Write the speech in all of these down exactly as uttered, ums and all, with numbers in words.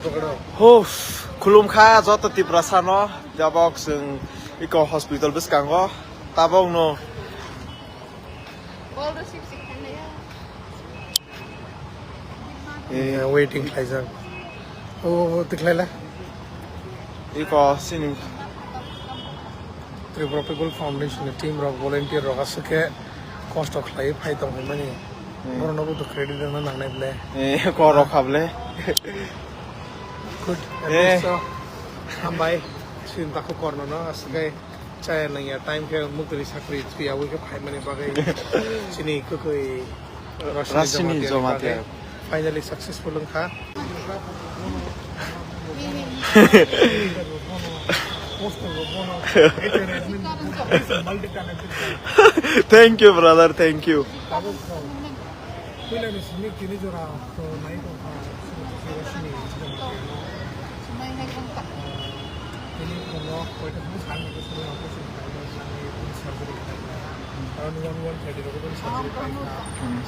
Huf, khulumkha joto Tiprasano, tabok chwng iko hospital bwskango, tabokno. Eh, waiting khlaijak. O, o, tikhlaila. Iko sini. Tripura People Foundation ni team rok, volunteer rok aswk khe kosto khlai phai tong hwnmani. Hmm. Borokno bo to credit rwna nangnai ble. Eh, ko rok kha ble. Good. Eh. At least, uh, hambai. Sin takhu korno no aswk khe. Chaya nangya time khe mukdri sakri twiyaui khe phaimani bagwi chini kwkwi Rashini Rashini Jamatia ni bagwi Jamatia. Finally successful wngkha. Thank you, brother. Thank you. Puilani simi tini jora to nai tongkha, sini sini sini sini. Tini kono koita sini sani ko sini operation khlaina, sani tini surgery khlaina. Around one one thirty rok tini surgery khlaina.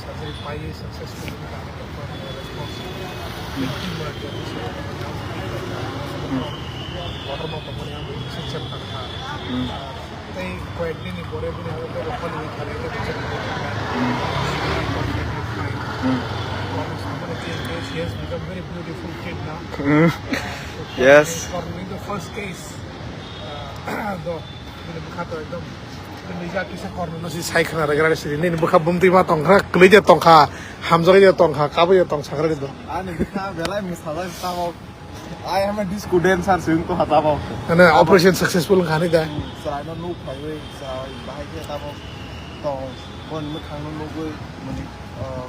Surgery pai successfully khlaina, doctor ni response. Tumor jodi sini water ma tongmani ang sini check khlaina. Tei koyekdin ni pore bini abo bebak phalwi thangwi tei bwswk ni bwkhak. Hmm. She has become very beautiful kid now. Hmm. Yes. For me, the first case, uh, do, bini bwkha to ekdom, bini ja kisa korno no si sai khna rwgra sidi, nini bwkha bumtwi ma tongkha, kwlwi ja tongkha, hamjagwi ja tongkha, kabwi ja tong sakra do. Ani bwkha belai mwsajak tamo. I am a disco dancer, swing to hatamo. Ano operation successful wngkha ni da? Chwraino nuk phaiwi, chwrai bahai khe tamo tong, boni mwkhangno nugwi, mani, uh,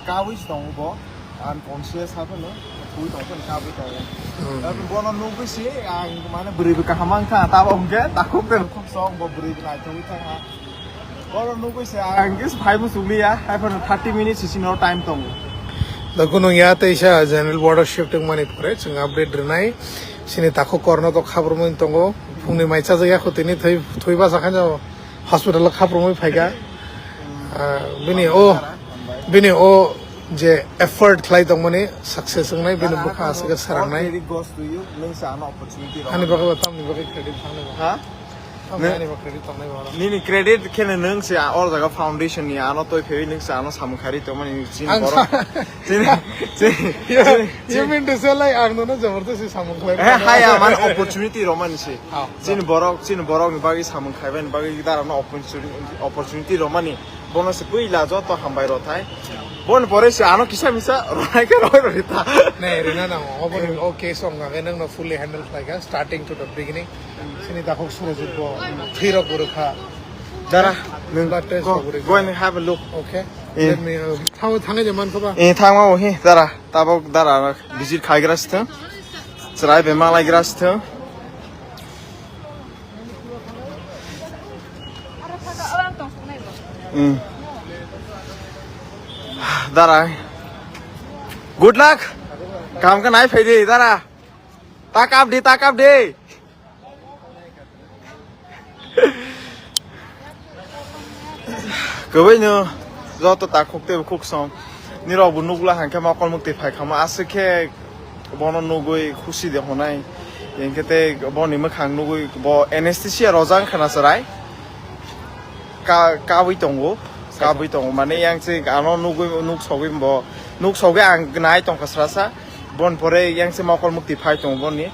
kawi se tongo bo, unconscious haphano, twi tong phano kawi tongo. Hmm. Bono nugwi se, ang mane bwrwi bo kaham wngkha, tamo hwnkhe takhuk takhuk song bo bwrwi bo naithogwi thangkha. Oro nugwi se ang kis phai muchungli ya, hai phano thirty minutes sini time tongo. Da kunung ya tei sa general ward o shift wngmani pore chwng update rwnai. Sini takhuk korno to khabrumwi tongo. Phungni mai chajak ya khotini thwi, thwi basa khan jao hospital o khabrumwi phaikha. Ah, bini o, bini o je effort khlai tongmani success wngnai, bini bwkha aswk khe sarangnai. Already goes to you, nung sa ano opportunity rw. Ani bagwi tamni bagwi credit thangnai ba? Ha? Nini credit kheno nwng se o jaga foundation ni ano toi phaiwi nwng se ano samung kharwi tongmani chini borok. Chini, chini, you mean to say, like, ang nono jabardasti samung khlai? Eh, haya, mane opportunity romani se. Ah, chini borok, chini borok ni bagwi samung khaibani bagwi dara no opportunity, opportunity romani. Bono se puila joto hambai rothai. Bon pore se ano kisa misa ronai khe roi roi ta. Ne, rina nango. Obo ni o case ong khe nwng no fully handle khlai kha, starting to the beginning. Sini takhuk Surojit bo thwi rok guru kha. Dara, blood test go, rok guru go kha. And have a look. Okay. Eh. Let me, uh, thango, thango je man khoba. Eh, thango he, dara. Tabok dara visit khaigra sithang. Chwrai bema laigra sithang. Hmm. Dara. Good luck. Kam ka nai phai di, dara. Takap di, takap di. Kwbwino joto takhuk tei bukhuk song. Nirok bo nukla hwnkhe mokol mukti phai khamo aswk khe bono nugwi khusi de honai. Hinkhe tei boni mwkhang nugwi bo anesthesia rojak khna chwrai. Ka-, kabwi tongo, kabwi tongo. Mane yang se ano nugwi, nuk sogwi bo, nuk sogwi ang nai tongkha srasa. Bon pore yang se mokol mukti phai tongo boni.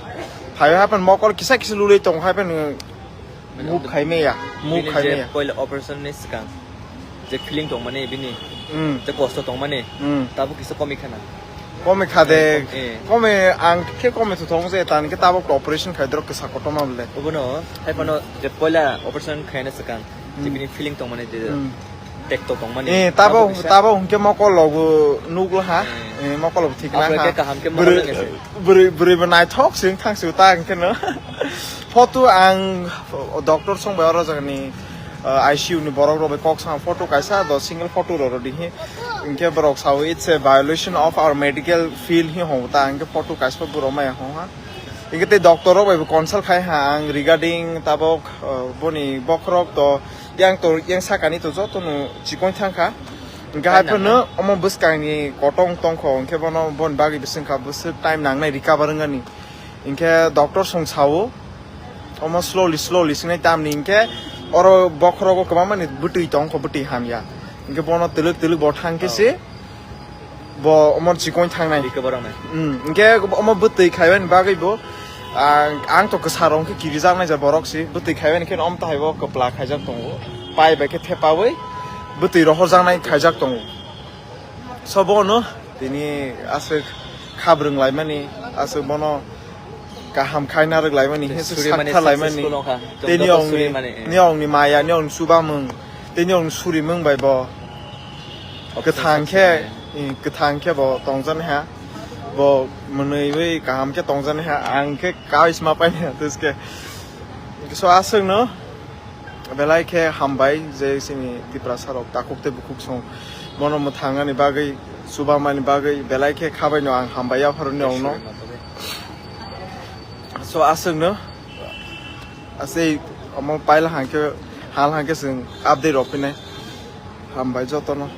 Phai hapan mokol kisa kisa lulwi tongo hapan. Move khai meya, move khai meya. Poila operation ni swkang je feeling tongmani bini, hmm, je kosto tongmani, hmm, tabuk kisa komi khana. Komi kha de, eh, komi ang khe komi to thong je tan khe tabuk operation khai drok kisa kotorma bole. Obono hai phano je poila operation khaina swkang je, hmm, bini feeling tongmani je, hmm, tekto tongmani. Eh, tabo, tabo hwnkhe mokol logo nukla ha. Eh. Eh, mokol logo thik la ha. Kaham khe mokol lengese. Bwrwi, bwrwi bo naithok se wng thang se ta hwnkhe no. Photo ang doctor song bai oro jagani, uh, I C U ni borok rok bai kok sa photo kaisa do single photo ro ro di hi. Hwnkhe borok sao it's a violation of our medical field hi hong ta hwnkhe photo kaisa borok maya hong ha. Hwnkhe tei doctor rok bai bo consult khai ha ang regarding tabok, uh, boni bokhorok to Yang to, yang sakani to joto no chikon thang kha. Hingke hai phano omo bwskangni kotong tongkho, hingke bono boni bagwi bising kha bwswk time nangnai recover wngani. Hingke doctor song sao, omo slowly, slowly singnai tamni hingke oro bokhorogo kwbangmani bwtwi tongkho, bwtwi hamya. Hingke bono twlwk twlwk bo thangkhe se bo omo chikon thangnai. Recover wngnai. Hmm, hingke omo bwtwi khaibani bagwi bo, ang, ang to kwsarong khe kirijaknai ja borok si, bwtwi khaibani khe om tahai bo kwpla khaijak tongo. Pai bai khe thepawi bwtwi rohorjaknai khaijak tongo. So bono tini aswk khabrwng laimani, aswk bono kaham khaina rwk laimani, hensuk suri mani sakthar laimani. Successful wngkha. Tei niyongni, suri mani, eh, niyongni maya, niyongni chubamung, tei niyongni surimung bai bo. Operation kwthang khe, success. Eh, kwthang khe bo tongjaknai ha. Bo mwnwi bai kaham khe tongjaknai ha. Ang khe kaisma painai ha, twiske. So aswkno belai khe hambai je chini Tiprasa rok takhuk tei bukhuk song bono mwthangani bagwi, chubamani bagwi belai khe khabaino ang hambai yapharo niyongno. So aswkno asei omo paila hangkhe hal hangkhe chwng update rok phinai. Hambai jotono.